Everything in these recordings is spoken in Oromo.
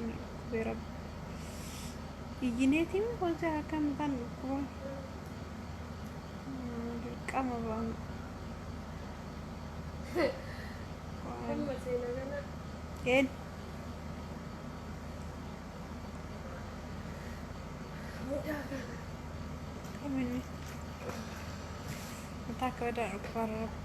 Mataan na dhukkubee rabbi. Iyyineetiin hojii akka mataan dhukkuba. Dirqama ba'an. Amma seena kana. Een. Mucaa kana. Kaminni. Mataa akka badaa dhukkubaa rabbi.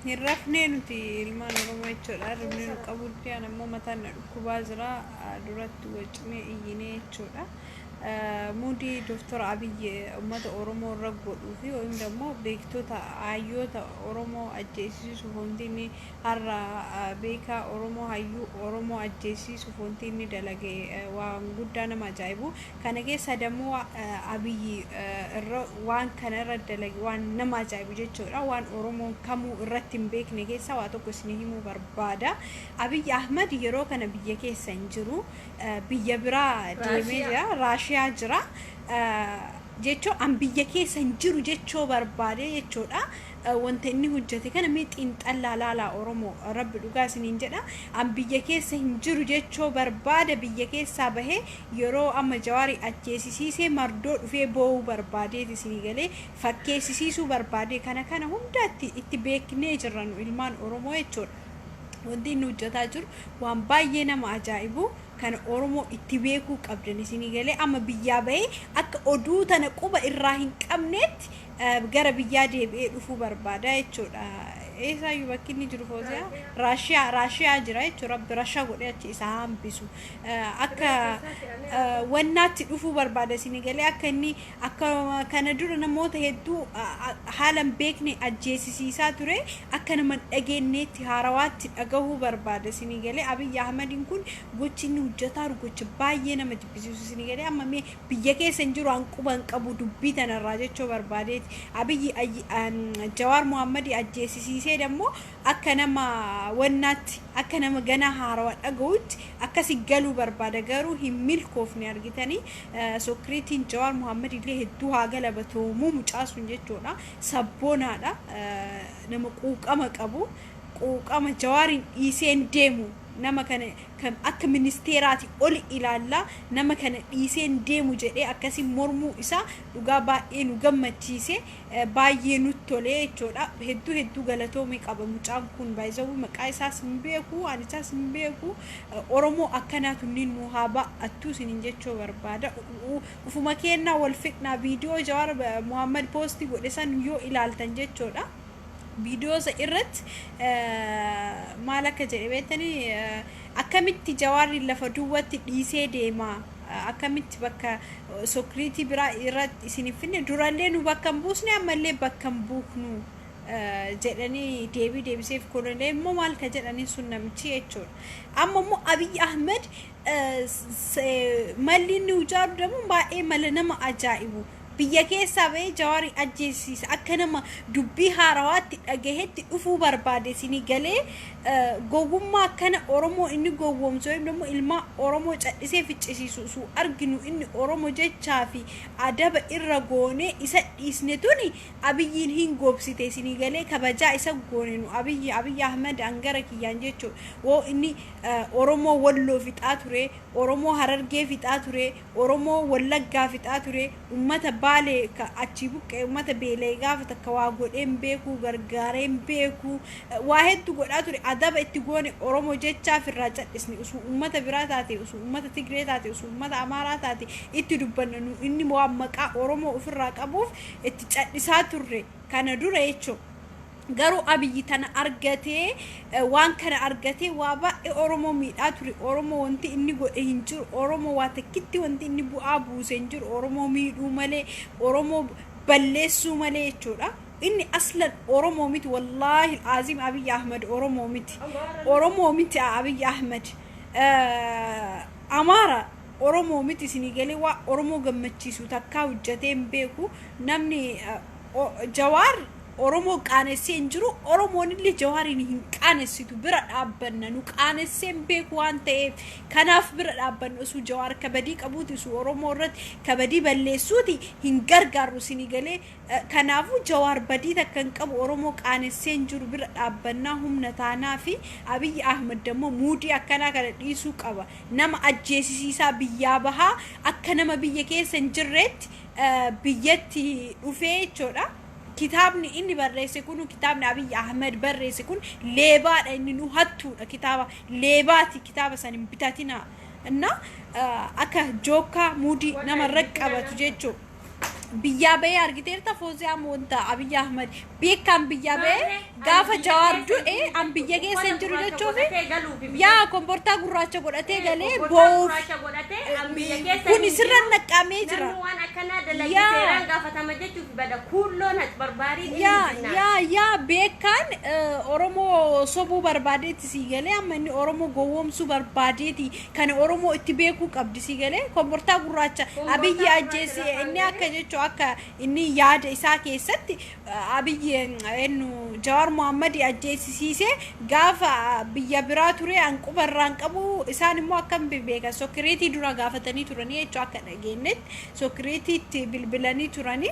Hin rafnee nuti ilmaan Oromoo jechuudha. Rifni nu qabutti an ammoo mataan na dhukkubaa jira. Duratti wacnee iyyinee jechuudha. Muudii Dooktor Abiy uummata Oromoo irra godhuu fi yookiin immoo beektota hayyoota Oromoo ajjeesisuuf wanti inni har'a beekaa Oromoo hayyuu Oromoo ajjeesisuuf wanti inni dalage waan guddaa nama ajaa'ibu. Kana keessa dammoo Abiy irra waan kana irra dalage waan nama ajaa'ibu jechuudha. Waan Oromoon kamuu irratti hin beekne keessa waa tokko isin himuu barbaada. Abiy Ahmad yeroo kana biyya keessa hin jiru. Biyya biraa deemee jira. Raashiyaa jira. Jechuun an biyya keessa hin jiru jechuu barbaade jechuudha. Wanta inni hojjete kana mee xiinxallaa laalaa Oromoo, rabbi dhugaa isiniin jedha. An biyya keessa hin jiru jechuu barbaada biyya keessaa bahee yeroo amma Jawaarii ajjeesisiisee mardoo dhufee boo'uu barbaadeeti isinii galee fakkeessisiisuu barbaade kana kana hundaatti itti beeknee jirra nu ilmaan Oromoo jechuudha. Wanti inni hojjetaa jiru waan baay'ee nama ajaa'ibu kan Oromoo itti beekuu qabdan isinii galee amma biyyaa bahee akka oduu tana quba irraa hin qabneetti gara biyyaa deebi'ee dhufuu barbaada jechuudha. Eessaayyuu bakki inni jiru Fooziyaa? Raashiyaa Raashiyaa jira jechuudha. Rabbi Rashaa godhee achi isa hambisu. Akka wannaatti dhufuu barbaada isinii galee akka inni akka kana dura namoota hedduu haala hin beekne ajjeesisiisaa ture akka nama hin dhageenyeetti haarawaatti dhagahuu barbaada isinii galee Abiy Ahmadiin kun gochi inni hojjetaa jiru gocha baay'ee nama jibbisiisu isinii galee amma mee biyya keessa hin jiru an quba hin qabu dubbii tanarraa jechuu barbaadeeti. Abiy Jawaar Muhammadii ajjeesisiisee dammoo akka nama wannaatti akka nama ganaa haarawa dhagahutti akkasi galuu barbaada garuu hin milkoofne argitanii sokiriitiin Jawaar Muhammad illee hedduu haa galabatoomuu mucaa sun jechuudha. Sabboonaadha nama quuqama qabu quuqama Jawaariin dhiiseen deemu nama kana kan akka ministeeraati oli ilaallaa nama kana dhiiseen deemu jedhee akkasi mormuu isaa dhugaa baay'ee nu gammachiise baay'ee nutti tolee jechuudha. Hedduu hedduu galatoomii qaba mucaan kun baay'isawuu maqaa isaas hin beeku ani isaas hin beeku Oromoo akkanaatu inni nu haa ba'attu isiniin jechuu barbaada. Ufuma kennaa wal fixnaa viidiyoo Jawaar Muhammad poostii godhe san yoo ilaaltan jechuudha. Viidiyoo isa irratti maal akka jedhe beektanii akkamitti Jawaarri lafa duwwaatti dhiisee deema akkamitti bakka sokiriitii biraa irratti isin hin finne durallee nu bakka hin buusne ammallee bakka hin buufnu jedhanii deebii deebiseef kunulee immoo maal ka jedhanii sun namichi jechuudha. Amma immoo Abiy Ahmed malli inni hojaaru damu baay'ee mala nama ajaa'ibu. Biyya keessaa bahee Jawaarii ajjeesiisa akka nama dubbii haarawaatti dhagahetti dhufuu barbaade isinii galee gowwummaa akkana Oromoo inni gowwoomsu yookiin immoo ilmaa Oromoo cadhisee ficcisiisu osoo arginu inni Oromoo jechaa fi adaba irra goonee isa dhiisne tuni Abiyyiin hin goobsite isinii galee kabajaa isa goone nu Abiyyi Abiyyi Ahmed hangara kiyyaan jechuudha. Woo inni Oromoo Walloo fixaa ture, Oromoo Harargee fixaa ture, Oromoo Wallaggaa fixaa ture, ummata Baalee achii buqqee ummata beela'e gaafa takka waa godhee hin beeku, gargaaree hin beeku, waa hedduu godhaa ture adaba itti goone Oromoo jechaaf irraa cadhisne osoo ummata biraa taate, osoo ummata Tigree taate, osoo ummata Amaaraa taate itti dubbanna nu inni waan maqaa Oromoo ofirraa qabuuf itti cadhisaa turre kana dura jechuudha. Garuu Abiyyi tana argatee waan kana argatee waa baay'ee Oromoo miidhaa ture. Oromoo wanti inni godhe hin jiru. Oromoo waa takkitti wanti inni bu'aa buuse hin jiru. Oromoo miidhuu malee, Oromoo balleessuu malee jechuudha. Inni aslan Oromoo miti wallaahi aziim Abiyyi Ahmad Oromoo miti. Oromoo miti Abiyyi Ahmad. Amaara Oromoo miti isinii galee waa Oromoo gammachiisu takkaa hojjetee hin beeku. Namni Jawaar Oromoo qaanessee hin jiru. Oromoon illee Jawaariin hin qaanessitu, bira dhaabbanna. Nu qaanessee hin beeku waan ta'eef kanaaf bira dhaabbanna. Osoo Jawaar kabadii qabuuti, osoo Oromoo irratti kabadii balleessuuti hin gargaarru isinii galee. Kanaafuu Jawaar badii takka hin qabu, Oromoo qaanessee hin jiru, bira dhaabbannaa humna taanaa fi Abiyyi Ahmed immoo muudii akkanaa kana dhiisuu qaba. Nama ajjeesisiisaa biyyaa bahaa akka nama biyya keessa hin jirreetti biyyatti dhufee jechuudha. Kitaabni inni barreesse kun, kitaabni Abiyyi Ahmed barreesse kun leebaadha, inni nu hattuudha, kitaaba leebaati, kitaaba san hin bitatinaa. Na akka jookkaa muudii namarra qabatu jechuudha. Biyyaa bahee argiteerta Fooziyaa, wanta Abiyyi Ahmed beekaan biyyaa bahee gaafa Jawaar du'e an biyya keessa hin jiru jechuufi yaa kombortaa gurraacha godhatee galee boo'uuf kun sirra naqqamee jira. Namni waan akkanaa dalagee seeraan gaafatama jechuuf bada kuulloon barbaarii. Yaa, beekaan Oromoo sobuu barbaadeeti sii galee. Amma inni Oromoo gowwoomsuu barbaadeeti, kana Oromoo itti beekuu qabdi sii galee. Kombortaa gurraacha Abiyyi ajjeese inni akka jechuu akka inni yaada isaa keessatti Abiyyi ennu Jawaar Muhammad ajjeesisiisee gaafa biyya biraa ture an quba irraan qabu. Isaan immoo akkam beekan, security dura gaafatanii turanii jechuu. Akka dhageenyetti securityitti bilbilanii turanii,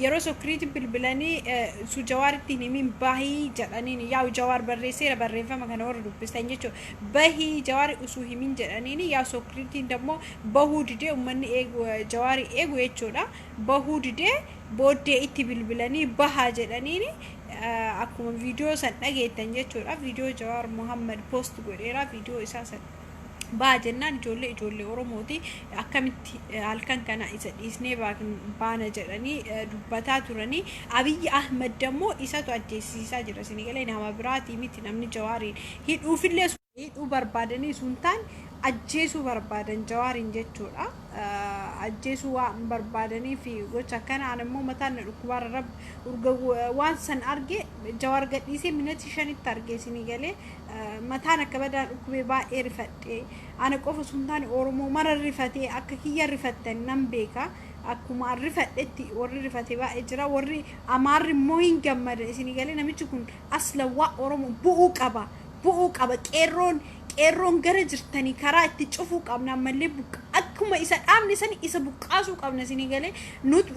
yeroo security bilbilanii su Jawaaritti hin himin, bahii jedhaniin. Yaa'u Jawaar barreesseera barreeffama kana warra dubbisan jechuudha. Bahii, Jawaari usuu himin jedhaniin. Yaa, securityn immoo bahuu didee, uummanni eegu Jawaari eegu jechuudha, bahuu didee. Booddee itti bilbilanii bahaa jedhaniin, akkuma viidiyoo san dhageettan jechuudha. Viidiyoo Jawaar Muhammad post godheera, viidiyoo isaa san baha jennaan ijoollee Oromooti akkamitti halkan kana isa dhiisnee baana jedhanii dubbataa turanii. Abiyyi Ahmed immoo isatu ajjeesisaa jira isinii galee, nama biraatii miti. Namni Jawaariin hidhuufillee hidhuu barbaadanii sun taan ajjeesuu barbaadan Jawaariin jechuudha. Ajjeesuu waan barbaadanii fi gocha akkanaan immoo mataan na dhukkubaara. Rabbi urga waan san arge, Jawaar gadhiisee minati 5tti arge isinii galee, mataan akka badaan dhukkubee, baay'ee rifadhee. Ana qofa sun taane Oromoo mara rifatee, akka kiyya rifattan nan beeka. Akkuma an rifadhetti warri rifate baay'ee jira. Warri Amaarri immoo hin gammadan isinii galee. Namichi kun asla waa Oromoo bu'uu qaba, bu'uu qaba. Qeerroon gara jirtanii karaa itti cufuu qabna. Ammallee akkuma isa dhaabne sani isa buqqaasuu qabna isinii galee.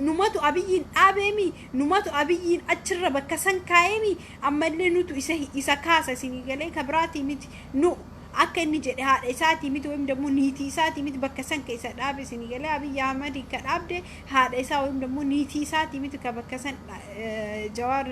Numatu Abiyyiin dhaabeemi, numatu Abiyyiin achirra bakka san kaa'eemi, ammallee nutu isa kaasa isinii galee. Ka biraatii miti, nu akka inni jedhe haadha isaatii miti wayim dammoo niitii isaatii miti bakka san ka isa dhaabe isinii galee. Abiyyi Ahmad ka dhaabde haadha isaa wayim dammoo niitii isaatii miti ka bakka san Jawaar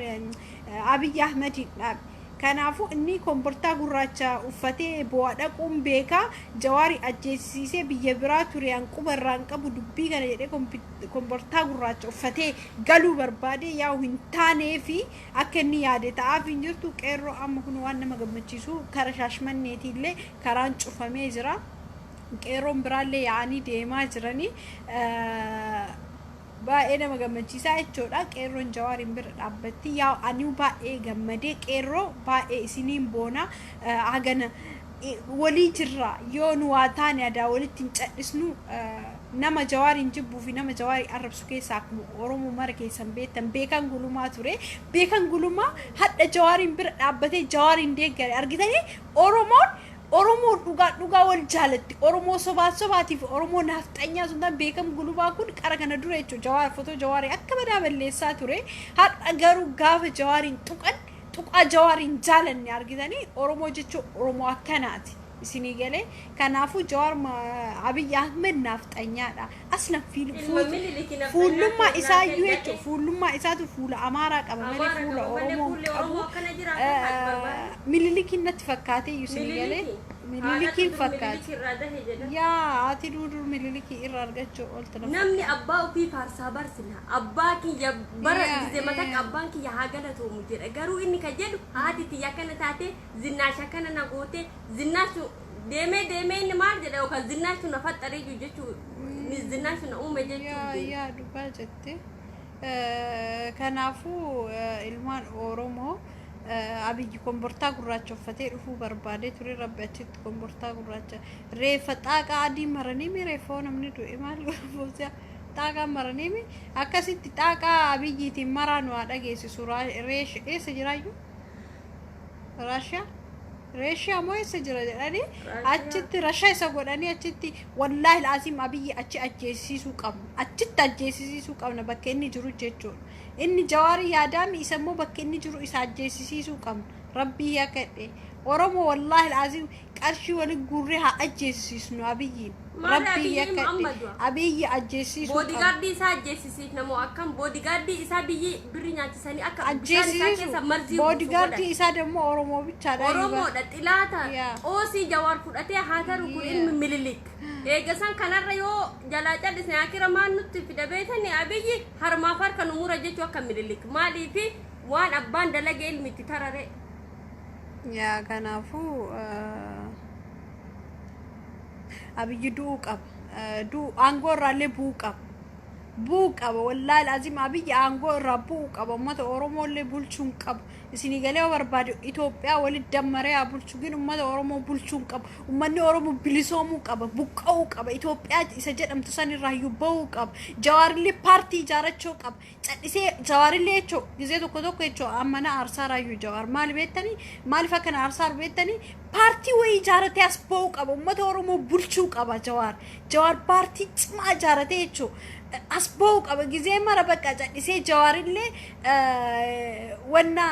Abiyyi Ahmadiin dhaabe. Kanaafuu inni kombortaa gurraacha uffatee bu'aa dhaquun beekaa Jawaarii ajjeesisiisee biyya biraa ture, an quba irraan qabu dubbii kana jedhee kombortaa gurraacha uffatee galuu barbaade. Yaa'u hin taanee fi akka inni yaade ta'aaf hin jirtu. Qeerroo amma kun waan nama gammachiisu kara Shaashmanneetiillee karaan cufamee jira. Qeerroon biraallee yaa'anii deemaa jiranii baay'ee nama gammachiisaa jechuudha. Qeerroon Jawaariin bira dhaabbatti. Yaa, ani baay'ee gammadee, qeerroo baay'ee isiniin boona. Hagana walii jirra, yoo nu waa taane adaa walitti hin cadhisnu. Nama Jawaariin jibbuu fi nama Jawaarii arrabsu keessaa akkuma Oromoo mara keessan beektan Beekan Gulumaa ture. Beekan Gulumaa hadha Jawaariin bira dhaabbatee Jawaariin deeggare argitanii. Oromoon dhugaa dhugaa wal jaalatti. Oromoo sobaa sobaatiif Oromoo naafxanyaa sun ta'an Beekam Gulumaa kun qara kana dura jechuudha Jawaar fotoo Jawaarii akka badaa balleessaa ture. Har'a garuu gaafa Jawaariin tuqan tuqaa Jawaariin jaalanne argitanii. Oromoo jechuun Oromoo akkanaati isinii galee. Kanaafuu Jawaar Abiyyi Ahmed naafxanyaadha. Aslan fuullummaa isaa iyyuu jechuudha, fuullummaa isaatu fuula Amaaraa qaba malee fuula Oromoo qabu. Mililikiin natti fakkaatee iyyuu isinii galee, Mililikiin fakkaate. Yaa, haati duudur Mililikii irra argachuu ooltu. Namni abbaa ofii faarsaa barsina. Abbaa kiyya bara gize matakka abbaan kiyya haa galatoomu jedha. Garuu inni kan jedhu haati tiyya akkana taate, Zinnaash akkana na goote, Zinnaashu deemee deemee inni maal jedha, yookaan Zinnaashu na faxxaree jiru jechuu, Zinnaashu na uume jechuu. Yaa, dhugaa jette. Kanaafuu ilmaan Oromoo, Abiyyi kombortaa gurraacha uffatee dhufuu barbaadee ture. Rabbi achitti kombortaa gurraacha reeffa xaaqaa adii maranii mi reeffoo namni du'e maal godha? Xaaqaa maraniimi akkasitti xaaqaa Abiyyiitiin maraa nu haa dhageessisu. Eessa jiraayyuu? Raashiyaa? Reeshiyaa moo eessa jira jedhanii achitti rasha isa godhanii achitti, wallaahi laasiim, Abiyyi achi ajjeesisuu qabna. Achitti ajjeesisuu qabna bakka inni jiru jechuudha. Inni Jawaarii yaadaami, isa immoo bakka inni jiru isa ajjeesisuu qabna. Rabbii yakadhe. Oromoo, wallaahi laasiim, qarshii waliin guurree haa ajjeesisnu Abiyyiin. Maali Rabbii Abiyyiin yakadhe. amma du'a? Abiyyi ajjeesisuu qabna. Bodyguardii isaa ajjeesisiif namoo akkam bodyguardii isaa biyyi birri nyaachisanii akka bishaan isaa Ajjeesisiisu. keessa marzii buusu Bodyguardii godhan. isaa dammoo Oromoo bichaadha. Oromoodha xilaata xoosii Jawaar fudhatee haa taru kun ilmi Mililik. Eegasan kanarra yoo jalaa callisne akira maal nutti fida beetani? Abiyyi harmaaf harka nu mura jechuu akka Mililik. Maaliifi waan abbaan dalage ilmi itti tarare. Yaa, kanaafuu Abiyyi du'uu qaba. Du'u, aangoo irraallee bu'uu qaba. Bu'uu qaba, wallaahi azim, Abiyyi aangoo irraa bu'uu qaba. Uummata Oromoollee bulchuu hin qabu. Isinii galee? Yoo barbaade Itoophiyaa walitti dammaree haa bulchu, gin uummata Oromoo bulchuu hin qabu. Uummanni Oromoo bilisoomuu qaba, buqqa'uu qaba. Itoophiyaa isa jedhamtu san irraa iyyuu bahuu qaba. Jawaarillee paartii ijaarachuu qaba. Cadhisee Jawaarillee jechuu gizee tokko tokko jechuu amma na aarsaa raayyuu. Jawaar maali beektanii? Maaliif akkana aarsaa beektanii? Paartii wayii ijaaratee as ba'uu qaba. Uummata Oromoo bulchuu qaba Jawaar. Jawaar paartii cimaa ijaaratee jechuu as ba'uu qaba. Gizee mara bakka cadhisee Jawaarillee wanna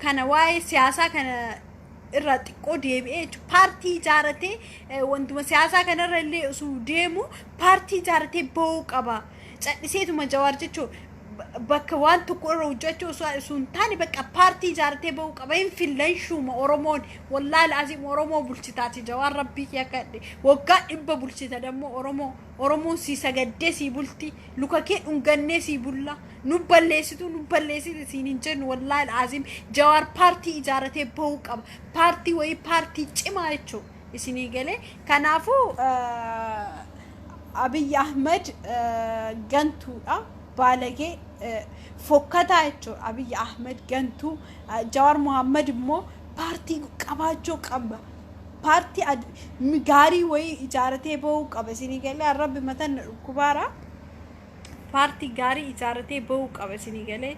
kana waa'ee siyaasaa kana irraa xiqqoo deebi'ee jechuudha. Paartii ijaaratee, wantuma siyaasaa kanarra illee osoo deemu paartii ijaaratee ba'uu qaba. Cadhiseetuma Jawaar jechuun bakka waan tokko irra hojjechuu osoo hin taane bakka paartii ijaaratee ba'uu qaba. Hin fillan shuuma Oromoon, wallaahi azim, Oromoo bulchitaati Jawaar, rabbii kee akka waggaa 100 bulchita dammoo Oromoo. Oromoon sii sagaddee sii bulti, luka kee dhungannee sii bulla, nu balleessitu, nu balleessite siin hin jennu. Wallaahi azim, Jawaar paartii ijaaratee ba'uu qaba. Paartii wayii, paartii cimaa jechuudha. Isinii galee? Kanaafuu Abiy Ahmed gantuudha. Baalagee fokkataa jechuudha. Abiy Ahmed gantuu. Jawaar Mohaammed immoo paartii qabaachuu qaba. Paartii gaarii wayii ijaaratee ba'uu qaba. Isinii galee? Rabbi matan na dhukkubaara. Paartii gaarii ijaaratee ba'uu qaba. Isinii galee?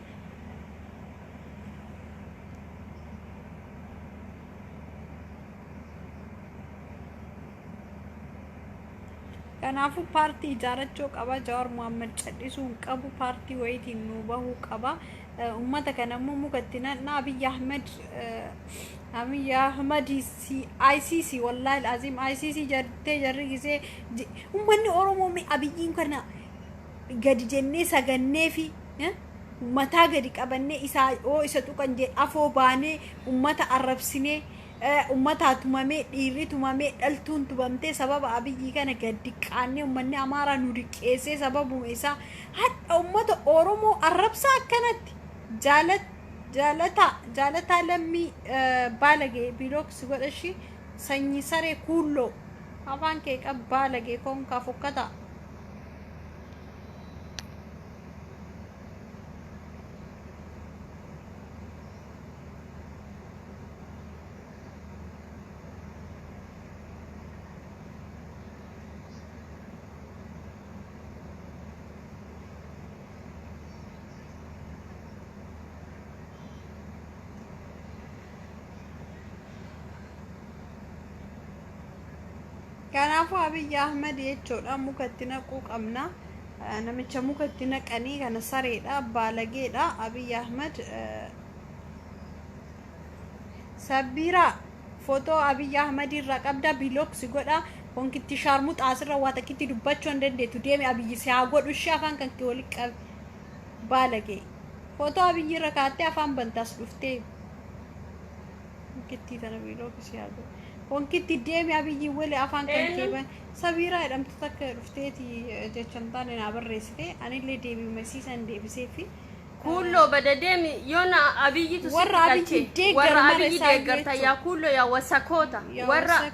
Kanaafuu paartii ijaarachuu qaba. Jawaar Mohaammed callisuu hin qabu. Paartii wayiitiin nu bahuu qaba. Uummata kana immoo mukatti naqna. Abiy Ahmed, Abiy Ahmed ICC, wallaahi azim, ICC jettee jarri gisee uummanni Oromoo Abiyyiin kana gadi jennee sagannee fi mataa gadi qabannee isaa yoo isa tuqan afoo baanee uummata arrabsinee, uummataa tumamee, dhiirri tumamee, dhaltuun tumamtee, sababa Abiyyii kana gadi qaannee, uummanni Amaaraa nu diqqeessee, sababuma isaa hadha uummata Oromoo arrabsaa akkanatti jaalataa jaalataa lammii baalagee biilooks godhashi, sanyii saree kuulloo, afaan kee qab, baalagee konkaa fokkataa. Kanaafuu Abiy Ahmed jechuudha mukatti naquu qabna. Namicha mukatti naqanii kana sareedha, baalageedha Abiy Ahmed. Sabbiiraa footoo Abiy Ahmed irraa qabda, block si godha. Konkitti shaarmuxa, asirra waa takkitti dubbachuu hin dandeettu. Deemi, Abiyyi si haa godhu ishee, afaan kan kee walitti qabi. Baalagee. Footoo Abiyyi irra kaattee afaan bantaas dhuftee. Konkittii tana block si haa godhu. Konkitti deemi, Abiyyi wali afaan kan kee ban. Sabiiraa jedhamtu takka dhufteeti jecha hin taane naa barreessite. Anillee deebimasiisan deebisee fi. Kuulloo bada deemi, yoona Abiyyitu sitti Warra Abiyyi galche. deeggaru Warra mara Abiyyi isaa deeggarta jechuudha. yaa kuulloo, yaa wasakoota. Yaa Warra wasak.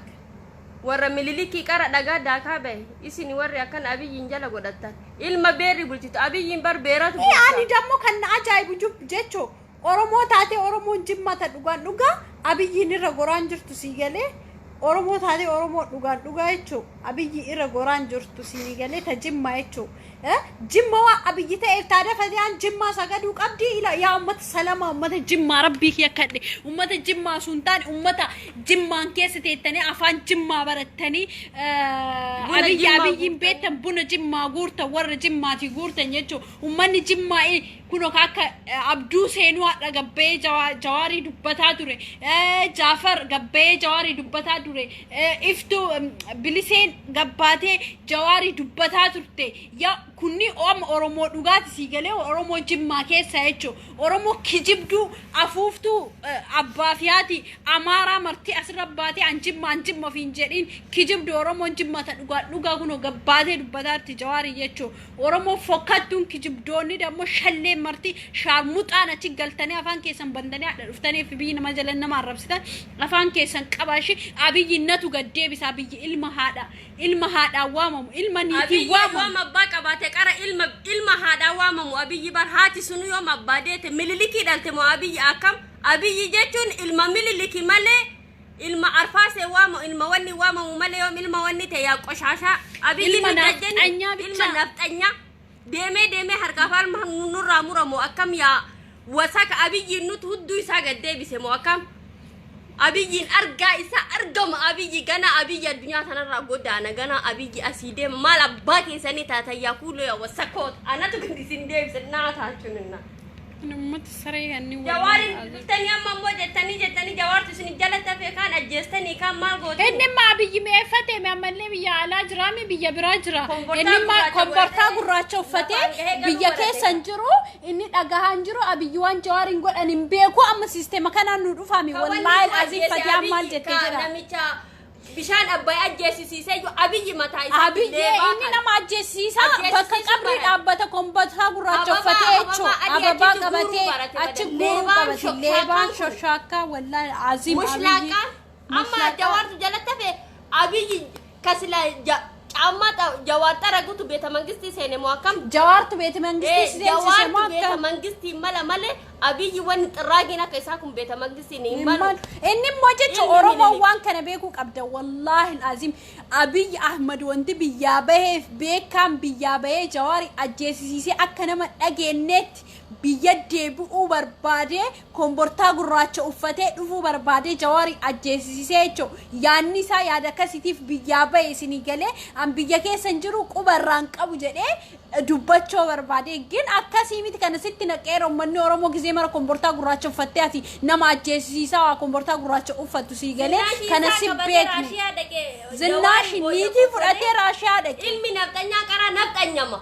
warra Mililikii qara dhagaa daakaa bahe, isin warri akkan Abiyyiin jala godhattan ilma beerri bulchitu, Abiyyiin bar beeratu Ani bulcha. dammoo kan na ajaa'ibu jechuu Oromoo taatee Oromoon jimmata dhugaan dhugaa Abiyyiin irra goraan jirtu, sii galee? Oromoo taatee Oromoo dhugaan dhugaa jechuu. Abiyyi irra goraan jirtu siinii galee ta Jimmaa jechuu. Jimma waa Abiyyi ta'eef taada Fatiyaan Jimmaa sagaduu qabdi. Ila yaa ummata salamaa, ummata Jimmaa, Rabbii kiyya kadhe, ummata Jimmaa sun taane, ummata Jimmaan keessa teettanii afaan Jimmaa barattanii Buna Abiyyi Jimmaa Abiyyiin guurtanii. beektan, buna Jimmaa guurtan, warra Jimmaatii guurtan jechuun. Ummanni Jimmaa kunoo akka Abduu Seenuu hadha gabbayee Jawaarii dubbataa ture, Jaafar gabbayee Jawaarii dubbataa ture, Iftuu Biliseen gabbaatee Jawaarii dubbataa turte. Yaa kunni amma Oromoo dhugaati sii galee, Oromoo Jimmaa keessa jechuun, Oromoo kijibduu afuuftuu abbaa fi haati Amaaraa marti asirra baatee an Jimma, an Jimma ofiin jedhiin kijibdu. Oromoon Jimmaa ta dhugaa dhugaa kunoo gabbaatee dubbataarti Jawaarii jechuun. Oromoo fokkattuun kijibdoonni dammoo shalleen marti shaarmuxaan achi galtanii afaan keessan bantanii hadha dhuftanii fi biyyi nama jala nama arrabsitan, afaan keessan qabaashi. Abiyyi natu gad deebisa. Abiyyi ilma haadha, ilma haadhaan waamamu, ilma niitiin Abiyyi waamamu. Yoom abbaa qabaate qara ilma haadhaa waamamu? Abiyyi bar haati sunu yoom abbaa deete? Mililikii dhalte moo Abiyyi akkam? Abiyyi jechuun ilma Mililiki malee ilma Arfaasee waamamu, ilma wanni waamamu malee yoom ilma wanni ta'e yaa qoshaashaa? Abiyyi Ilma nu jajjanni nafxanyaa ilma bichaa. Nafxanyaa deemee deemee harkaaf harma nurraa muramu akkam yaa wasaka? Abiyyiin nuti hudduu isaa gad deebise moo akkam? Abiyyiin argaa isaa argama. Abiyyi gana, Abiyyi addunyaa kanarraa godaana gana. Abiyyi asii deema, maal abbaa keessanii taatan yaa kuuloo, yaa wasakoota? Anatu gad isin deebise naa taachuun naa. Uummata saree kanneen. Jawaarin dhuftanii amma immoo jettanii jettanii Jawaartu isin jalatti hafee, kaan ajjeestanii, kaan maal gootan? Inni immoo Abiyyi mi'eeffate ammallee biyya alaa jira mi, biyya biraa jira. Kombortaa Inni immoo gurraacha kombortaa godhatee gurraacha uffatee lafaan gahee galuu biyya barate. keessa hin jiru. Inni dhagahaa hin jiru. Abiyyi waan Jawaariin godhan hin beeku. Amma siisteema kanaan nu dhufami. Wallaahi aziif Fatiyaan maal jettee jira. Namicha bishaan Abbaay ajjeesisiisee jiru Abiyyi mataa isaa. Abiyyi inni nama ajjeesiisa bakka Ajjeesisiisu qabrii barate. dhaabbata kombortaa gurraacha Ababaa- uffatee jechuudha. ababaa adii Ababaa achitti guuruu qabatee barate achi malee. guuruu Leebaan qabate. shokshaakkaan Leebaan kun. shoshaakkaa, wallaahi aziim Abiyyi. Mushlaaqaan amma Mushlaaqaa. Jawaartu jalatti hafe. Abiyyi kasila caammaa Jawaar xaragutu beeta mangistii seene moo akkam? Jawaartu beete mangistii seensise moo Jawaartu beeta akkam? mangistii mala malee Abiyyi wanni xirraagiin akka isaa kun beeta mangistiin hin malu. Inni immoo jecha Ilmi Oromoon Minilik. waan kana beekuu qabda. Wallaahi azim Abiyyi Ahmad wanti biyyaa baheef beekaan biyyaa bahee Jawaari ajjeesisiisee akka nama dhageenneetti biyya deebi'uu barbaadee, kombortaa gurraacha uffatee dhufuu barbaadee Jawaari ajjeesisiisee jechuun yaadni isaa yaada akkasiitiif biyyaa bahe isinii galee, an biyya keessa hin jiru, quba irraan qabu jedhee dubbachuu barbaade. Gin akkasii miti. Kana sitti naqeera. Uummanni Oromoo gizee mara kombortaa gurraacha uffattee ati nama ajjeesisiisaa waa kombortaa gurraacha uffattu sii galee kana si beekne. Zinnaashi niitii fudhatee Raashiyaa dhaqe. Ilmi nafxanyaa qaraa nafxanyama.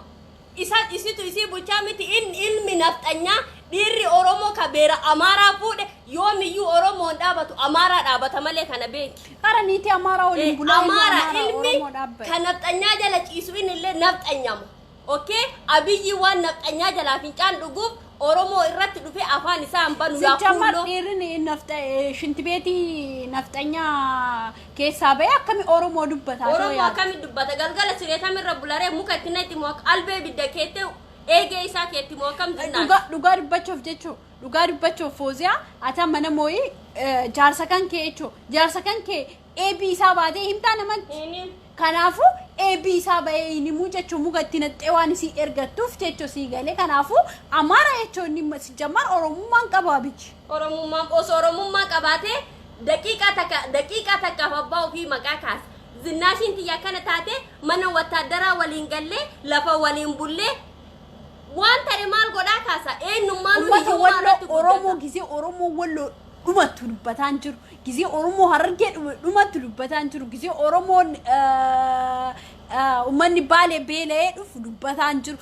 Isa isitu isii bulchaa miti. Inni ilmi nafxanyaa dhiirri Oromoo ka beera Amaaraa fuudhe yoomiyyuu Oromoon dhaabatu, Amaaraa dhaabata malee, kana beeki. Qara niitii Amaaraa waliin bulaa, inni Amaara Amaaraa ilmi Oromoo dhaabbate. kan nafxanyaa jala ciisu inni illee nafxanyama. Okay? Abiyyi waan nafxanyaa jalaa fincaan dhuguuf Oromoo irratti dhufee afaan isaa hin banu yaa Sijjamar kuuloo. dhiirri shintibeetii nafxanyaa keessaa bahee akkami Oromoo dubbata? Oromoo akkamitti dubbata? Galgala sireetamirra bularee muka itti naqxi moo albee ibidda keettee eegee isaa keetti moo akkam jinnaan? Dhugaa dubbachuuf jechuun, dhugaa dubbachuuf Fooziyaa, ati amma nama wayii jaarsa kan kee jechuun, jaarsa kan kee eebii isaa baatee himtaa namatti? Kanaafuu eebii isaa bahee hin himuu jechuun muka itti naqxee waan isii ergattuuf jechuun sii galee. Kanaafuu Amaara jechuun inni sijjammar Oromummaan qaba Abiyyi. Oromummaan osoo Oromummaa qabaatee daqiiqaa takka, daqiiqaa takkaaf abbaa ofii maqaa kaasa. Zinnaashiin tiyya akkana taate, mana wattaaddaraa waliin gallee, lafa waliin bullee, waan ta'e maal godhaa kaasa, eenyummaan Uummata hiyyummaa Walloo irratti Oromoo guddata. gizee Oromoo Walloo dhumattu dubbataan jiru. Gizee Oromoo Harargee dhumattu dubbataan jiru. Gizee Oromoon uummanni Baalee beela'ee dhufu dubbataan jiru.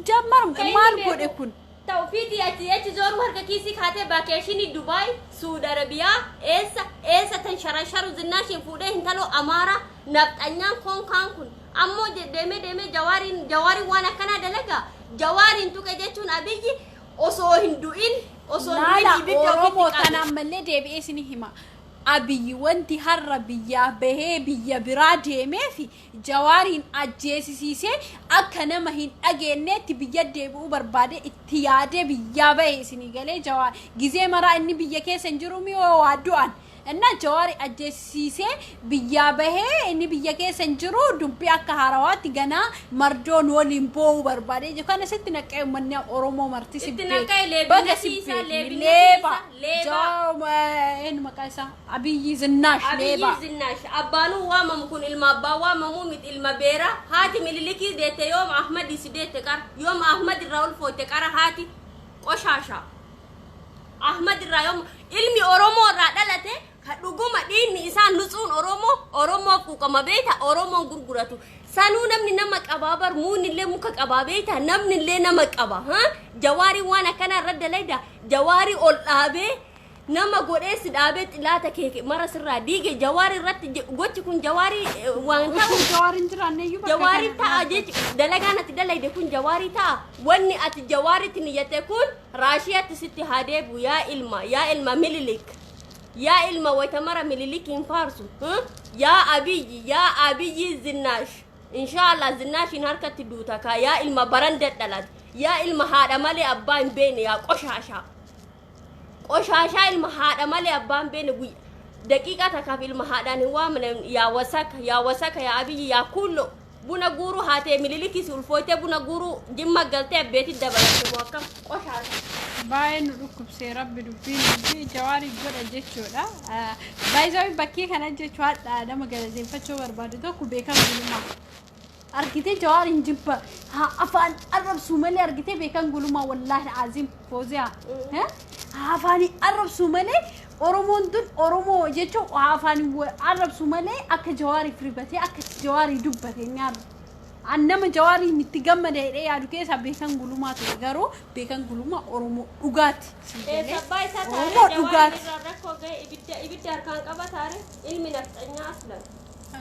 Jammar Kan inni maal beeku godhe kun? Tawfiitii achi achi zooruu harka kiisii kaatee vacation Dubaay, Suud Arabiyaa, eessa eessa tan sharasharu Zinnaashiin fuudhee hintaloo Amaaraa nafxanyaan koonkaan kun ammoo deemee deemee Jawaariin waan akkanaa dalagaa. Jawaariin tuqe jechuun Abiyyi osoo hin du'in, osoo hin du'in Laala ibidda Oromoo ofitti qabe. tana ammallee deebi'ee isin hima. Abiyyi wanti har'a biyyaa bahee biyya biraa deemee fi Jawaariin ajjeesisiisee akka nama hin dhageenyeetti biyya deebi'uu barbaade, itti yaadee biyyaa bahe isinii galee. Jawaar gizee maraa inni biyya keessa hin jiru mi'oo waa du'an. Innaa Jawaari ajjeesisiisee biyyaa bahee inni biyya keessa hin jiru dubbii akka haarawaatti ganaa mardoon waliin boo'uu barbaade jechuudha. Kana sitti naqee uummanni Oromoo marti si Itti beeka. naqee leebina Baga si siisa, beekni. leebina Leeba. siisa, leeba. Jawaar eenyu maqaa isaa? Abiyyi Zinnaash leeba. Abiyyi Zinnaash abbaanuu waamamu kun ilma abbaa waamamuu miti, ilma beera. Haati Mililikii deette, yoom Ahmad si deette qara, yoom Ahmad irraa ulfooyte qara. Haati qoshaasha Ahmad irraa yoom ilmi Oromoo irraa dhalate ka dhuguma dhiigni isaa nutsuun Oromoo, Oromoof quuqama beeyta, Oromoon gurguratu sanuu namni nama qabaa bar, muun illee muka qabaa beeyta, namni illee nama qaba. Ha, Jawaarii waan akkanaa irra dalayda, Jawaarii ol dhaabee nama godhee si dhaabee xilaata kee mara sirraa diige. Jawaarii irratti gochi kun Jawaarii waan ta'u Jawaar hin jiraanne iyyuu bakka Jawaarii kana. Ta'a jechi dalagaan ati dalayde kun Jawaarii ta'a. Wanni ati Jawaaritti niyyatte kun Raashiyatti sitti haa deebi'u. Yaa ilma, yaa ilma Mililik, yaa ilma waytamara Mililik hin faarsu, huh? Yaa Abiyyi, yaa Abiyyi Zinnaash, inshaallah Zinnaashiin harkatti duuta kaa. Yaa ilma baranda dhalate, yaa ilma haadha malee abbaa hin beekne, yaa qoshaashaa, qoshaashaa, ilma haadha malee abbaa hin beekne, guyya daqiiqaa takkaaf ilma haadhaan hin waamne. Yaa wasaka, yaa wasaka, yaa Abiyyi, yaa kullo buna guuruu haatee Mililikis ulfooytee buna guuruu Jimma galtee abbeetti dabalate moo akkam qoshaasha. Baay'ee nu dhukkubsee rabbi dubbiin dubbii Jawaarii godha jechuudha. Baay'ee bakkee kana jechuu hadhaa nama galateeffachuu barbaadu tokko Beekan Gulumaa. Argitee Jawaariin jibba haa afaan arrabsuu malee, argitee Beekan Gulumaa, wallaahi azim fooziyaa haa afaan arrabsuu malee, Oromoon tun Oromoo jechuun haa afaan arrabsuu malee akka Jawaariif ribatee akka Jawaarii dubbate nyaarra. An nama Jawaariin itti gammada jedhee yaadu keessaa Beekan Gulumaa ture, garuu Beekan Gulumaa Oromoo dhugaati. Sii galee? Abbaa isaa Oromoo taaree dhugaati. Jawaariin irraa rakkoo gahe ibidda ibidda harkaan qaba taare. Ilmi nafxanyaa aslan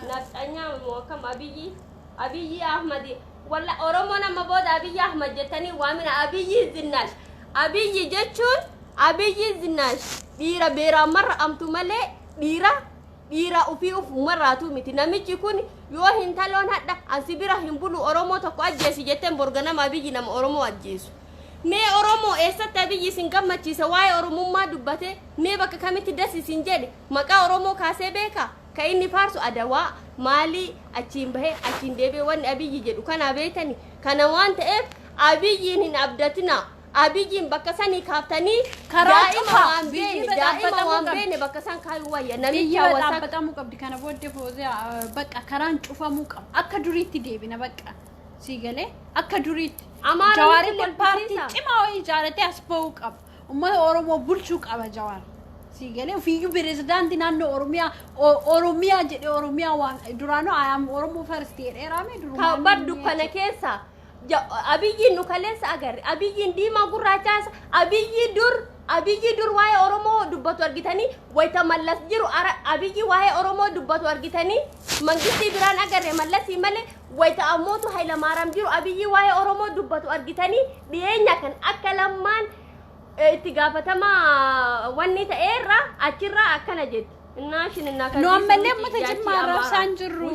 nafxanyaa moo akkam? Abiyyi, Abiyyi Ahmadi, walla Oromoo nama booda Abiyyi Ahmad jettanii waamina. Abiyyi Zinnaash, Abiyyi jechuun Abiyyi Zinnaash dhiira beeraan marra amtu malee dhiira dhiira ufii uf marraatu miti. Namichi kun yoo hintaloon hadha ansi bira hin bulu, Oromoo tokko ajjeesi jetteen, borga nama Abiyyi nama Oromoo ajjeesu. Mee Oromoo eessatti Abiyyi isin gammachiisa? Waa'ee Oromummaa dubbate mee bakka kamitti das isin jedhe? Maqaa Oromoo kaasee beeka? Ka inni faarsu Adawaa maalii achiin bahee achiin deebi'ee wanni Abiyyi jedhu kanaa beektani. Kana waan ta'eef Abiyyiin hin abdatina. Abiyyiin bakka sanii kaaftanii Karaa daa'ima cufaa, waan biyyi beene irra daa'ima dhaabbatamuu waan qabdi. beene bakka san kaayuu wayya. Biyyi Namicha irra wasaka. dhaabbatamuu qabdi. Kana booddee fooziyaa bakka karaan cufamuu qaba. Akka duriitti deebina bakka. Sii galee, akka duriitti. Amaara Jawaarillee nutti paartii kolfisiisa. cimaa wayii ijaaratee as bahuu qaba. Uummata Oromoo bulchuu qaba Jawaar. Sii galee, ofiiyyuu pirezidaantii naannoo Oromiyaa, Oromiyaa jedhee Oromiyaa waan duraanuu "I am Oromoo first" jedhee raame Ka durumaan. bar dukkana keessa Abiyyiin nu kaleessa agarre, Abiyyiin diimaa gurraachaas, Abiyyi dur waa'ee Oromoo dubbatu argitanii? Wayita Mallas jiru Abiyyi waa'ee Oromoo dubbatu argitanii? Mangistii biraan agarre Mallasii malee. Wayita ammootu Hayilamaaraam jiru Abiyyi waa'ee Oromoo dubbatu argitanii? Dhiyeenya kan akka Lammaan itti gaafatamaa wanni ta'eerra achirraa akkana jetti. Nu ammallee uummata Jimmaa arrabsaan jirru.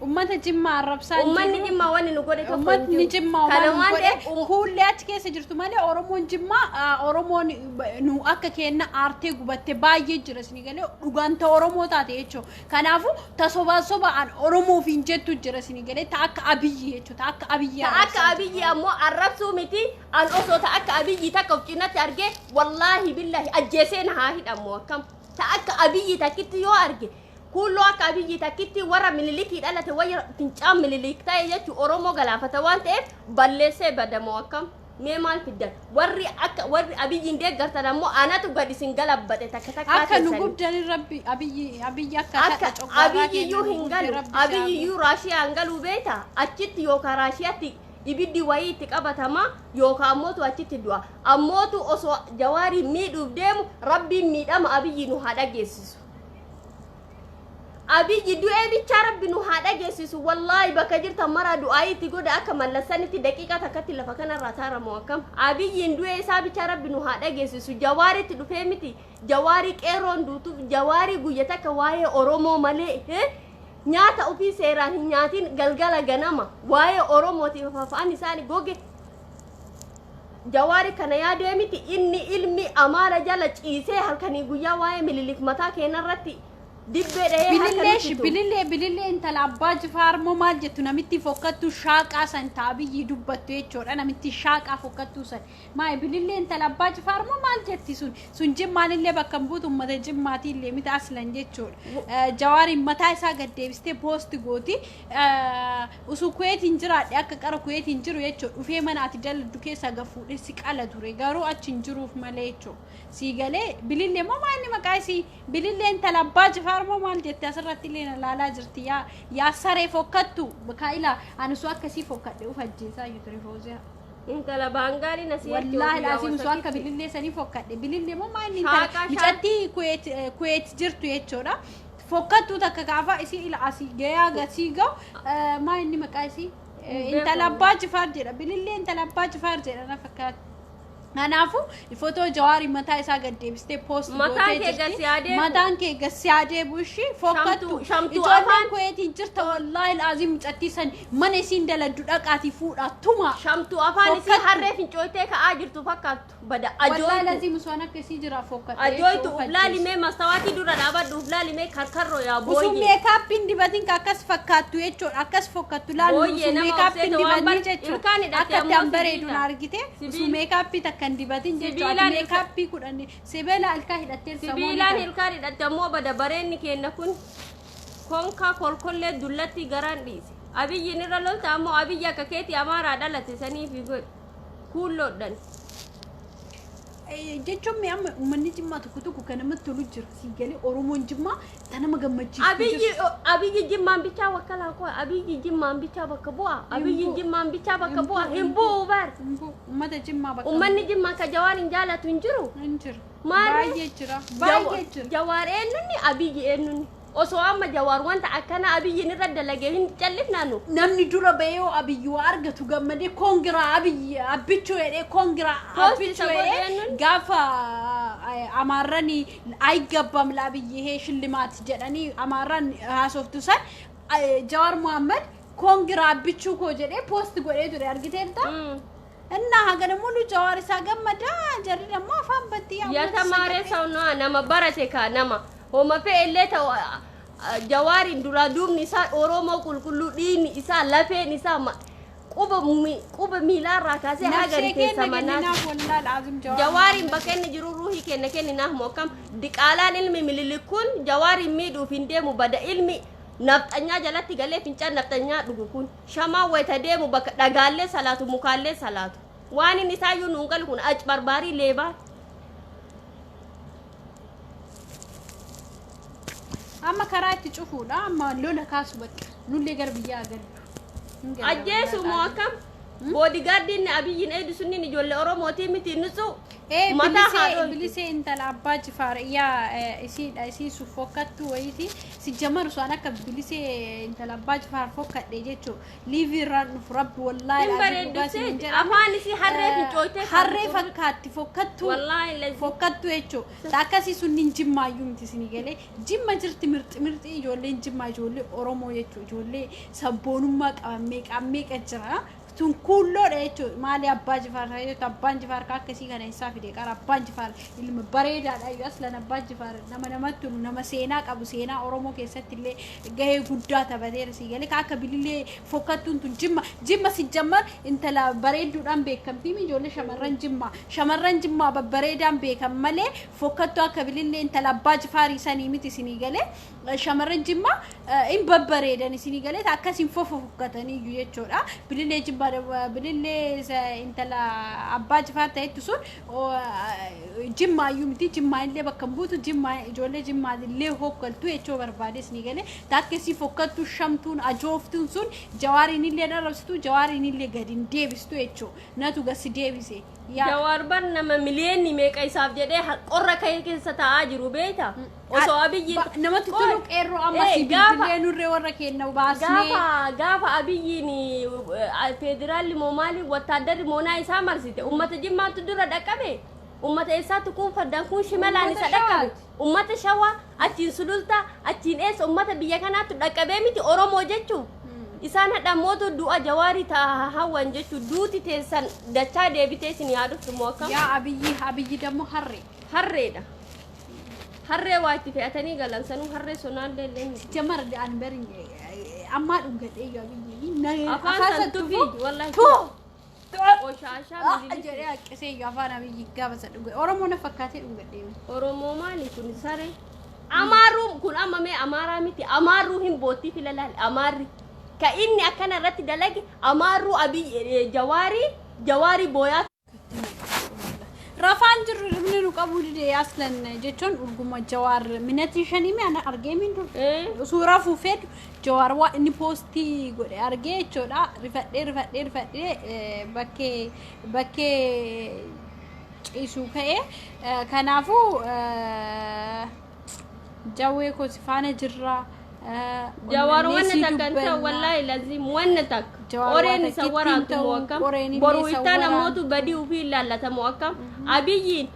Uummata Jimmaa arrabsaan Uummanni jirru. Jimmaa wanni nu godhe tokko hin Uummatni jiru. Jimmaa Kana waan waan godhe ta'eef kuullee achi keessa jirtu malee Oromoon Jimmaa, Oromoon nu akka kenna aartee gubatte baay'ee jira isin galee, dhugaan ta Oromoo taate jechuudha. Kanaafuu ta sobaan sobaan Oromoof hin jettu jira isin galee, ta akka Abiyyi jechuudha. Ta akka Abiyyi Ta akka arrabsaa Abiyyi ammoo arrabsuu miti. An osoo ta akka Abiyyi takka of cinatti argee, wallaahi billahi ajjeesee na haa hidhamu. Akkam ta akka Abiyyi takkitti yoo arge, kuulloo akka Abiyyi takkitti warra Mililikii dhalate, wayya fincaan Mililik ta'e jechuun Oromoo galaafata waan ta'eef balleessee badamoo akkam? Mee maal fiddan? Warri akka warri Abiyyiin deeggartan ammoo anatu gad isin galabbate takka takkaa Akka nu keessanii. gubdan rabbi Abiyyi, Abiyyi akka Akka kadha coggaarraa Abiyyiyyuu keenya nu hin gubde galu. rabbi si haa Abiyyiyyuu Raashiyaa hin galu beeta. Achitti yookaan Raashiyaatti ibiddi wayii itti qabatama yookaan ammootu achitti du'a. Ammootu osoo Jawaarii miidhuuf deemu rabbiin miidhama Abiyyi nu haa dhageessisu. Abiyyi du'ee bichaa rabbi nu haa dhageessisu. Wallaahi bakka jirtan maraa du'aa itti godha, akka Mallassanitti daqiiqaa takkatti lafa kanarraa taaramu akkam. Abiyyiin du'ee isaa bichaa rabbi nu haa dhageessisu. Jawaaritti dhufee miti. Jawaarii qeerroon duutuuf, Jawaarii guyya takka waa'ee Oromoo malee nyaata ofii seeraan hin nyaatin, galgala ganama waa'ee Oromootiif afaan isaanii goge. Jawaari kana yaadee miti. Inni ilmi Amaara jala ciisee halkanii guyyaa waa'ee Mililik mataa keenyarratti dibbee dhahee harka Bilillee nutti tume. Bilillee intala Abbaa Jifaar moo maal jettu, namitti fokkattuu shaaqaa san taabiyyi dubbattu jechuudha. Namitti shaaqaa fokkattuu san maal, Bilillee intala Abbaa Jifaar moo maal jetti sun, sun Jimmaalillee bakka hin buutu, uummata Jimmaatiillee miti aslan jechuudha. Jawaariin mataa isaa gad deebistee post gooti. Usuu Kuweetiin jiraadhe, akka qara Kuweetiin jiru jechuudha, dhufee mana ati daladdu keessaa gafuudhee si qala ture, garuu achi hin jiruuf malee jechuudha. Sii galee? Bilillee moo maal inni maqaa isii, Bilillee intala Abbaa Jifaar moo maal jette, asirratti illee na laalaa jirti. Yaa saree fokkattu, kaa'ila ani suu akkasii fokkadhe uf ajjeesaa iyyuu ture, Fooziyaa. Intala baangaaliin asii. Wallaahi laasiin osoo akka Bilillee sanii fokkadhe, Bilillee moo maal inni intala Shaaqaa micattii Kuweet jirtu jechuudha. Fokkattuu takka gaafa isii ila asii gayaa gasii ga'u, maal inni maqaa isii, intala Abbaa Jifaar jedha, Bilillee intala Abbaa Jifaar jedha na fakkaata. Kanaafuu footoo Jawaarii mataa isaa gad deebistee post Mataan gootee kee jirti. gad si haa deebi'u. Mataan kee gad si haa deebi'u ishii fokkattu. Shamtuu Ijoolleen afaan- Kuweetiin jirta, wallaahi laazim mucattii san mana isiin daladdu dhaqaatii fuudhaa tuma. Shamtuu afaan isii Fokkattu. harree fincooytee ka'aa jirtu fakkaattu bada. Wallaahi Ajooytu. laazim osoo akka isii jira fokkadhe. Ajooytu, uflaalimee mastawaatii dura dhaabadhu, uflaalimee karkarroo yaa Usuu booyyee. makeupiin dibatin ka akkas fakkaattu jechuudha. Akkas fokkattu laallu Booyyee usuu nama makeupiin obseete waan dibatni jechuudha. ilkaan hidhatte Akka itti ammoo an bareedu sibiila. na argite. Usuu Sibiila. makeup takka hin dibatin jechuudha. Sibiilaan Makeup 10 sibiila ilkaan hidhattee. Sibiilaan ilkaan hidhatte ammoo bada. Bareenni kenna kun konkaa kolkollee dullatti garaan dhiise. Abiyyiin irra lolta ammoo Abiyyi akka keetii Amaaraa dhalate saniifi godhe kuulloodhan. Jechuun mi amma uummanni Jimmaa tokko tokko kan namatti tolu jira. Sii galee? Oromoon Jimmaa ta nama gammachiistu Abiyyi jirti. Abiyyi Jimmaan bichaa wakkalaa koo, Abiyyi Jimmaan bichaa bakka bu'a. Abiyyi bu'u. Jimmaan bichaa bakka Hin bu'a. bu'u, Hin hin bu'u bar. Hin bu'u. Uummata Jimmaa bakka Uummanni Jimmaa ka Jawaar hin jaalatu hin jiru. Hin jiru. Maarree? Baay'ee jira. Baay'ee jira. Jawaar eenyunni, Abiyyi eenyunni? Osoo amma Jawaar wanta akkana Abiyyiin irra dalagee hin callifnaanu. Namni dura bahee yoo Abiyyi waa argatu gammadee "Congra Abiyyi, Abbichuu" jedhee, "Congra Post Abbichuu" isa godhe jedhee eenyuun? gaafa Amaarrani "አይገባም ለአብይ ይሄ ሽልማት" jedhanii Amaarran haasoftu san, Jawaar Mohammad "Congra Abbichuu koo" jedhee post godhee ture, argiteerta? እና hagana mulu Jawaar isaa gammadaa, jarri dammoo afaan battii. የተማረ ሰው ነዋ, nama barate ka nama homa fe'ellee ta'u, Jawaariin duraa duubni isaa Oromoo qulqulluu, dhiigni isaa, lafeen isaa, quba miilaarraa kaasee haga Nafsee rifeensa kenna manaati. kenninaaf, wallaahi laazim Jawaar. Jawaariin bakka inni jiru ruuhii kenna kenninaaf moo akkam? Diqaalaan ilmi Mililik kun Jawaariin miidhuuf hin deemu. Bada ilmi nafxanyaa jalatti galee fincaan nafxanyaa dhugu kun shamaa wayita deemu bakka dhagaallee salaatu, mukaallee salaatu, waan inni isaayyuu nuun galu kun acbarbaarii leebaa. Amma karaa itti cufuudha, amma lola kaasu, bakka nullee gara biyyaa gallu. Hin galla, Ajjeesu moo wallaahi. akkam? Bodyguardiin Abiyyiin eedu sunniin ijoollee Oromootii miti nutsu. Ee, mataa Bilisee haadhoo. Bilisee intala Abbaa Jifaar yaa isiidha, isii su fokkattu wayiiti. Si jamaru su'aan akka Bilisee intala Abbaa Jifaar fokkadhe jechuu liivii irraan dhufu rabbi wallaahi Hin laazim dhugaa bareeddu. siin jedhama. Afaan isii harree fincooytee. Harree fakkaatti fokkattuu. Wallaahi lazi. Fokkattu jechuu akkasii sunniin Jimmaayyuu miti isinii galee? Jimma jirti mirxi mirxi ijoolleen Jimmaa, ijoollee Oromoo jechuu, ijoollee sabboonummaa qaban meeqa meeqa jira. Tun kuulloodha jechuudha. Maali Abbaa Jifaar jettu? Abbaan Jifaar ka akkasii kana isaa fide qara. Abbaan Jifaar ilma bareedaadha iyyuu. Aslan Abbaan Jifaar nama namatti tolu, nama seenaa qabu, seenaa Oromoo keessatti illee gahee guddaa taphateera, sii galee? Ka akka Bilillee fokkattuun tun Jimma si jammar intala bareedduudhaan beekamtii. Ijoollee shamarran Jimmaa babbareedaan beekan malee fokkattuu akka Bilillee intala Abbaa Jifaarii sanii miti, isinii galee? Shamarran Jimmaa hin babbareedan, isinii galee? Akkasiin fofa fokkatanii iyyuu jechuudha. Bilillee Jimmaa, Bilillee intala Abbaa Jifaar ta'ettu sun Jimmaa iyyuu miti, Jimmaa illee bakka hin buutu, Jimmaa ijoollee Jimmaa illee hokkaltu jechuu barbaade, isinii galee? Akkasii fokkattuu shamtuun ajooftuun sun Jawaariin illee arrabsitu, Jawaariin illee gadi hin deebistu jechuu, natu gasi deebise. Yaa. Jawaar bar nama miliyoonni meeqa isaaf jedhee qorra ka'ee keessa taa'aa jiru beekta. Osoo Abiyyiin Namatti tolu qeerroo amma si bilbilee nurree warra kenna baasnee. Gaafa Abiyyiin federaalli moo maali, wattaaddarri moonaa isaa marsite, ummata Jimmaatu dura dhaqqabe. Ummata eessaatti kun fardaan kun shimalaan Ummata isa dhaqqabe. Shawaati. Ummata Shawaa, achiin Sulultaa, achiin eessa, ummata biyya kanaatti dhaqqabee miti Oromoo jechuun. Isaan hadha mootu du'a Jawaarii ta'a hawwan jechuun duuti teessan dachaa deebitee isin yaa dhuftu moo akkam? Yaa Abiyyi, Abiyyi dammoo harree. Harreedha. Harree waa itti fe'atanii galan sanuu harree sonaallee illee miti. Jamar an bari ammaa dhungadhee yoo Abiyyi. Afaan san tufii wallahi. Tuu! Qoshaashaa mililikii. Jedhee haqqisee yoo afaan Abiyyi gaafa isa dhuge. Oromoo na fakkaatee dhungadhee. Oromoo maali kun saree? Amaaruu kun amma mee Amaaraa miti, Amaaruu hin boottii fila laal Amaarri. Ka inni akkana irratti dalage Amaaruu Abiy Jawaarii Jawaarii booyaa. Rafaan jirru hirribni nu qabuu dide aslan jechuun urguma Jawaar minatii shanii mi ana argee min dur. Suuraa fuufee Jawaar waa inni poostii godhe argee jechuudha. Rifadhee rifadhee rifadhee bakkee bakkee ciisuu ka'ee kanaafuu jawwee koo si faana jirra. Jawaar wanna takka hin ta'u wallaahi lazim wanna takka. Jawaar Qoreen waa isa takkitti waraantu hin moo ta'u, akkam? qoreen illee Boruu isa ittaan waraantu. ammootu badii ofii ilaallata moo akkam? Abiyyiin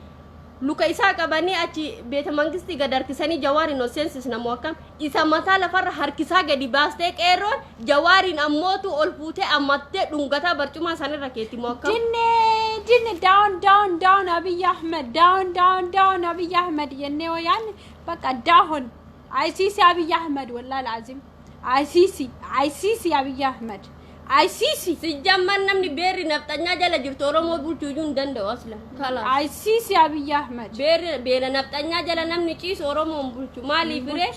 luka isaa qabanii achi beeta mangistii gad harkisanii Jawaariin ol seensisna moo akkam? Isa mataa lafarra harkisaa gadi baastee qeerroon Jawaariin ammootu ol fuutee ammattee dhungataa barcumaa sanirra keetti moo akkam? Dinne dinne down down down Abiy Ahmed down down down Abiy Ahmed jennee wayaan bakka down ICC Abiy Ahmed wallahi alazim ICC ICC Abiy Ahmed ICC. Sijjamman namni beerri nafxanyaa jala jirtu Oromoo bulchuu iyyuu hin danda'u asla. Kalaas. ICC Abiy Ahmed. Beerri beela nafxanyaa jala namni ciisu Oromoo hin bulchu. Maaliif ree?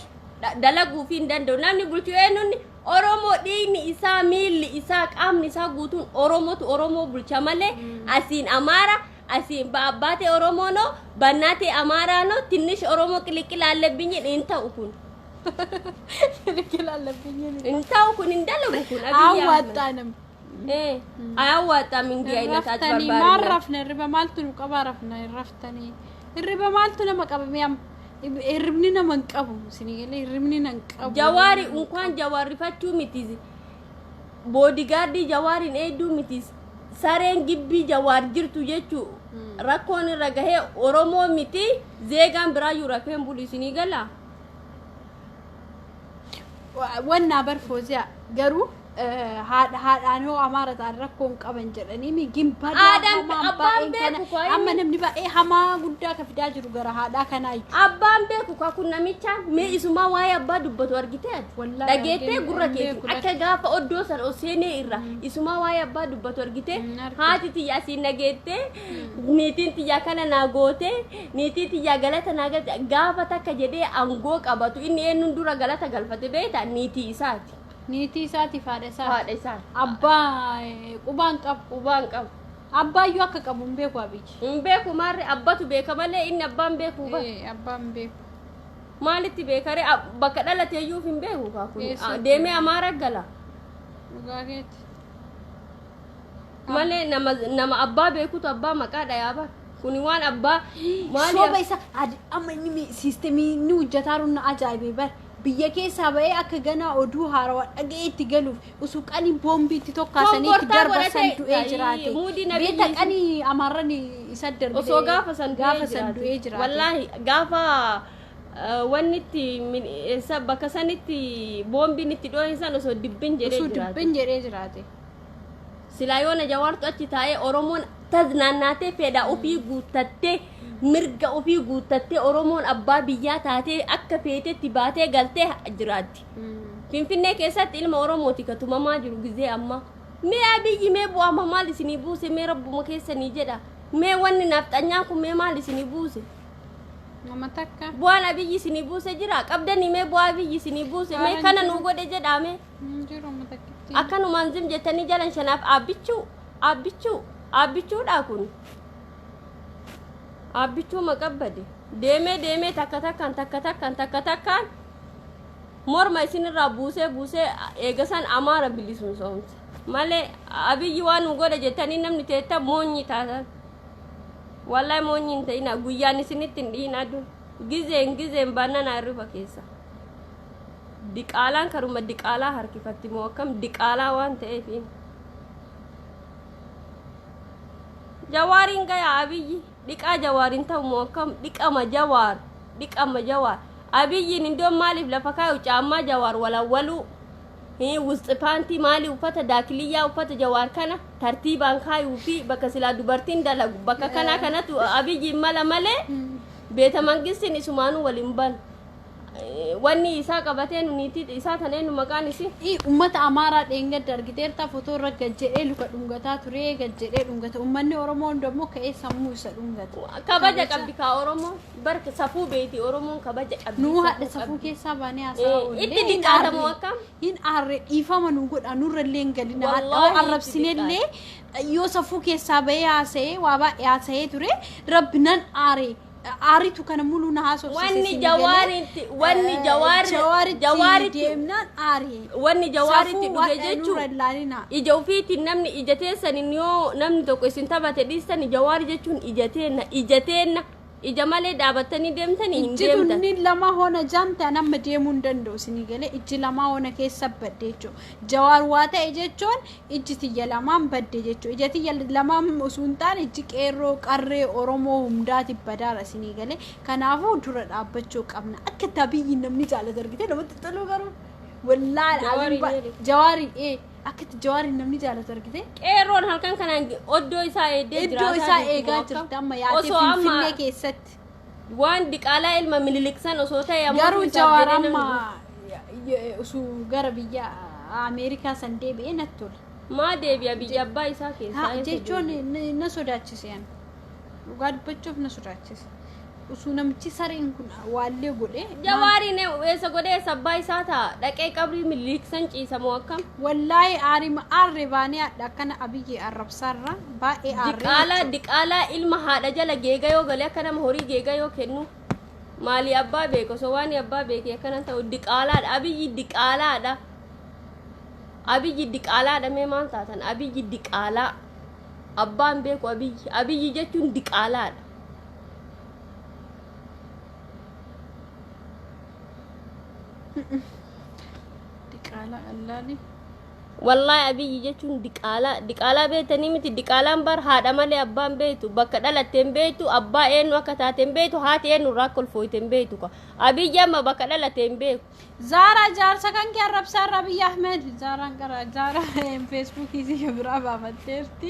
Dalaguufii hin danda'u. Namni bulchu eenyuun Oromoo dhiigni isaa miilli isaa qaamni isaa guutuun Oromootu Oromoo bulcha malee asiin Amaara asiin abbaatee Oromoo noo bannaatee Amaaraa noo tinnish Oromoo qiliqila allebbinyi hin ta'u kun. Hin ta'u kun hin dalagu kun Abiyyi Ahmed. Awwaxxaanam. Ayawwaxxaam hin አይነት Raftanii maal አጭበርባሪነት rafna hirriba maaltu nu qabaa rafna hin raftanii hirriba maaltu nama qaba mee amma hirribni nama hin qabu isinii galee hirribni na hin qabu. Jawaari unkaan jawaarrifachuu miti boodigaardii jawaariin eedduu miti sareen gibbii jawaar jirtu jechuu rakkoon irra gahee Oromoo miti zeegaan biraayyuu rafeen bulu isinii gala. Wannaa barfooziyaa garuu haadha haadhaan hoo Amaara ta'an rakkoo hin qaban jedhanii mi gimbadaa Aadaan hamaan abbaan baay'een kana beeku koo inni. Amma namni baay'ee hamaa guddaa ka fidaa jiru gara haadhaa kanaa jechuudha. Abbaan beeku kaa kun namicha mee isumaa waa'ee abbaa dubbatu argitee ati? Wallaahi Dhageettee argeen- gurra hin keetiin beeku akka gaafa oddoo san ol seenee irra isumaa waa'ee abbaa dubbatu argitee Hin argine. Haati tiyya asiin dhageettee niitiin tiyya kana naa gootee niitii tiyya galata naa galte gaafa takka jedhee aangoo qabatu inni eenyuun dura galata galfate beektaa niitii isaati. Niitii isaatiif haadha isaati. Haadha isaati. Abbaa qubaan qabu. Qubaan qabu. Abbaayyuu akka qabu hin beeku Abiyyi. Hin beeku maarre abbatu beeka malee inni abbaan beeku ba. Abbaan hin beeku. Maalitti beekaree bakka dhalateeyyuuf hin beeku kaa kun. Eessatti? Deemee Amaara gala. Dhugaa keeti. Malee nama nama abbaa beekutu abbaa maqaa dhayaa bara. Kuni waan abbaa maali Soba isa amma inni siistemii inni hojjetaa jiru na ajaa'ibee bara. Biyya keessaa ba'ee akka ganaa oduu haarawaa dhaga'ee itti galuuf osoo qanii boombii itti tokkaasanii itti Kombortaa darba san godhatee, du'ee jiraate. muudii nabiyyi Beeta qanii Amaarran isa darbite. Osoo gaafa san du'ee gaafa san du'ee jiraate. Wallaahi gaafa wanni itti eessa bakka sanitti boombiin itti dhoohin san osoo dibbin jedhee Osoo jiraate. dubbin jedhee jiraate. Silaa yoona Jawaartu achi taa'ee Oromoon taznaannaatee fedha ofii guuttattee mirga ofii guuttattee Oromoon abbaa biyyaa taatee akka feetetti baatee galtee jiraatti. Finfinnee keessatti ilma Oromooti ka tumamaa jiru gizee ammaa. Mee Abiyyi mee bu'aama maal isinii buuse mee rabbuma keessanii jedha. Mee wanni nafxanyaan kun mee maal isinii buuse? Nama takka. Bu'aan Abiyyi isinii buuse jira qabdanii mee bu'aa Abiyyi isinii buuse mee kana nuu godhe jedhaa mee. Hin jiru nama takkitti. Akkanumaan zim jettanii jalan shanaaf aabbichuu aabbichuu aabbichuudha kun. Aabbichuu maqabbade deemee deemee takka takkaan takka takkaan takka takkaan morma isinirraa buusee buusee eegasan Amaara bilisuun soomse malee Abiyyi waan nu godhe jettanii namni teetta moonyi taatan. Wallahi moonyi hin ta'ina guyyaan isinitti hin dhihin aduu gizeen gizeen baannaan hirriba keessa. Diqaalaan karuma diqaalaa harkifatti moo akkam diqaalaa waan ta'eef. Jawaariin gayaa Abiyyi dhiqaa Jawaariin ta'u moo akkam dhiqama Jawaar dhiqama Jawaar Abiyyiin indoon maaliif lafa kaayu caammaa Jawaar walawwaluu. Wusxi paantii maali uffata daakiliyyaa uffata Jawaar kana tartiibaan kaayuu fi bakka silaa dubartiin dalagu bakka kanaa kanatu Abiyyiin mala malee beeta mangistiin isumaanuu waliin banu. Wanni isaa qabatee nu niitii isaa tanee nu maqaan isii. Uummata Amaaraa dheengadda argiteerta, footoo irra gad jedhee luka dhungataa ture, gad jedhee dhungata. Uummanni Oromoo hundammoo ka'ee sammuu isa dhungata. Kabaja qabdi kaa Oromoon, barka safuu beeti, Oromoon kabaja qabdi. Nuu haadha safuu keessaa baanee haasaa oolle. Itti diqqaatamoo akkam? Hin aarre, dhiifama nu godha, nurra illee hin galina. Haadha Wallaahi. Arrabsinellee yoo safuu keessaa bahee haasa'ee waa baay'ee haasa'ee ture, rabbi nan aare, aaritu kana muluu na haasofsiise. Wanni Isin Jawaaritti, wanni Jawaar Jawaaritti Jawaaritti deemnaan aare. Wanni Jawaaritti Safuu dhufe waan jechuun nurra ilaalina. Ija ofiitiin namni ija teessaniin yoo namni tokko isin taphate dhiistan, Jawaar jechuun ija teenna, ija teenna, ija malee dhaabattanii deemtanii hin Ijji deemtan. tunni lama hona jaamte an amma deemuu hin danda'u isinii galee, ijji lamaa hona keessa badde jechuudha. Jawaar waa ta'e jechuun ijji tiyya lamaan badde jechuudha. Ija tiyya lamaan osoo hin taane ijji qeerroo qarree Oromoo hundaati badaara isinii galee. Kanaafuu dura dhaabbachuu qabna. Akka itti namni jaalatu argite namatti toluu garuu. Wallaahi. Jawaariin jedhe. Jawaariin akka itti Jawaariin namni jaalatu argite. Qeerroon halkan kanaan oddoo isaa eegdee Iddoo jiraataa isaa jirti eegaa moo akkam? jirti amma yaatee Osoo amma Finfinnee keessatti. waan diqaalaa ilma Mililiksan osoo ta'e ammoo Garuu isaaf Jawaar jedhee namni amma osoo gara biyya Ameerikaa san deebi'ee natti tola. Maa deebi'a biyya abbaa isaa keessaa? Ha, Eessa jechuun deebi'a? na sodaachise ani. Dhugaa dubbachuuf na sodaachise. Osoo namichi sareen kun waallee godhe. Jawaariin eessa godhee, eessa abbaa isaa ta'a dhaqee qabrii Mililiksan ciisamoo akkam? Wallaahi aarima aarre baanee hadha akkana Abiyyi arrabsaarra baay'ee aarree. Diqaalaa, diqaalaa ilma haadha jala geega yoo galee akka nama horii geega yoo kennu maali abbaa beeku, osoo waan abbaa beeke akkana ta'u. Diqaalaadha Abiyyi, diqaalaadha Abiyyi, diqaalaadha. Mee maal taatan? Abiyyi diqaalaa, abbaan beeku Abiyyi. Abiyyi jechuun diqaalaadha. Diqaalaa allaali. Wallaahi Abiyyi jechuun diqaalaa. Diqaalaa beektanii miti? Diqaalaan bar haadha malee abbaan beektu, bakka dhalatte hin beektu, abbaa eenyu akka taate hin beektu, haati eenyu irraa akka ulfooyte hin beektu. Ka Abiyyi amma bakka dhalate hin beeku. Zaaraa, jaarsa kan kee arrabsaarra Abiyyi Ahmed. Zaaraan qara Zaaraa Feesbuukii si biraa baafatteerti.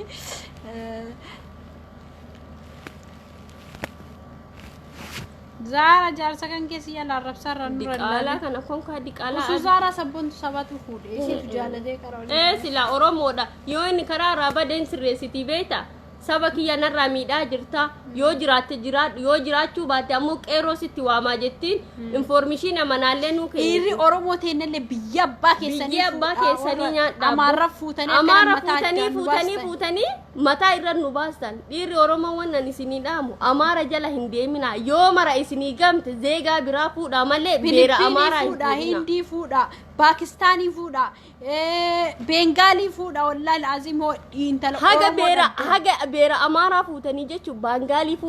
Zaara, jaarsa kan kee si yala arrabsaarra nurra Diqaalaa ilaali. kana konkaa diqaalaa. Osoo Zaaraa sabboontu sabatu fuudhe isiitu jaalatee qara waliin. Ee, sila Oromoodha yoo inni karaa irraa badeen sirreessitii beekta, saba kiyya narraa miidhaa jirta, yoo jiraatte jiraadhu, yoo jiraachuu baatte ammoo qeerroo sitti waamaa jettiin information amanaallee nuu Dhiirri kennitu. Oromoo teennallee biyya abbaa keessanii Biyya abbaa fuudhaa, keessanii warra nyaadhaa. Amaarra fuutanii akka Amaara mataa fuutanii addaan nu fuutanii baastan. fuutanii mataa irra nu baastan. Dhiirri Oromoo wannan isinii dhaamu, Amaara jala hin deemina. Yoo mara isinii gamte zeegaa biraa fuudhaa malee beera Filippinii Amaaraa hin fuudhaa, fuudhina. Hindii fuudhaa, Paakistaanii fuudhaa, Beengaalii fuudhaa, wallaahi aziim hoo intala Haga Oromoo beera dhabde. haga beera Amaaraa fuutanii jechuun Baangaalii fuudhaa.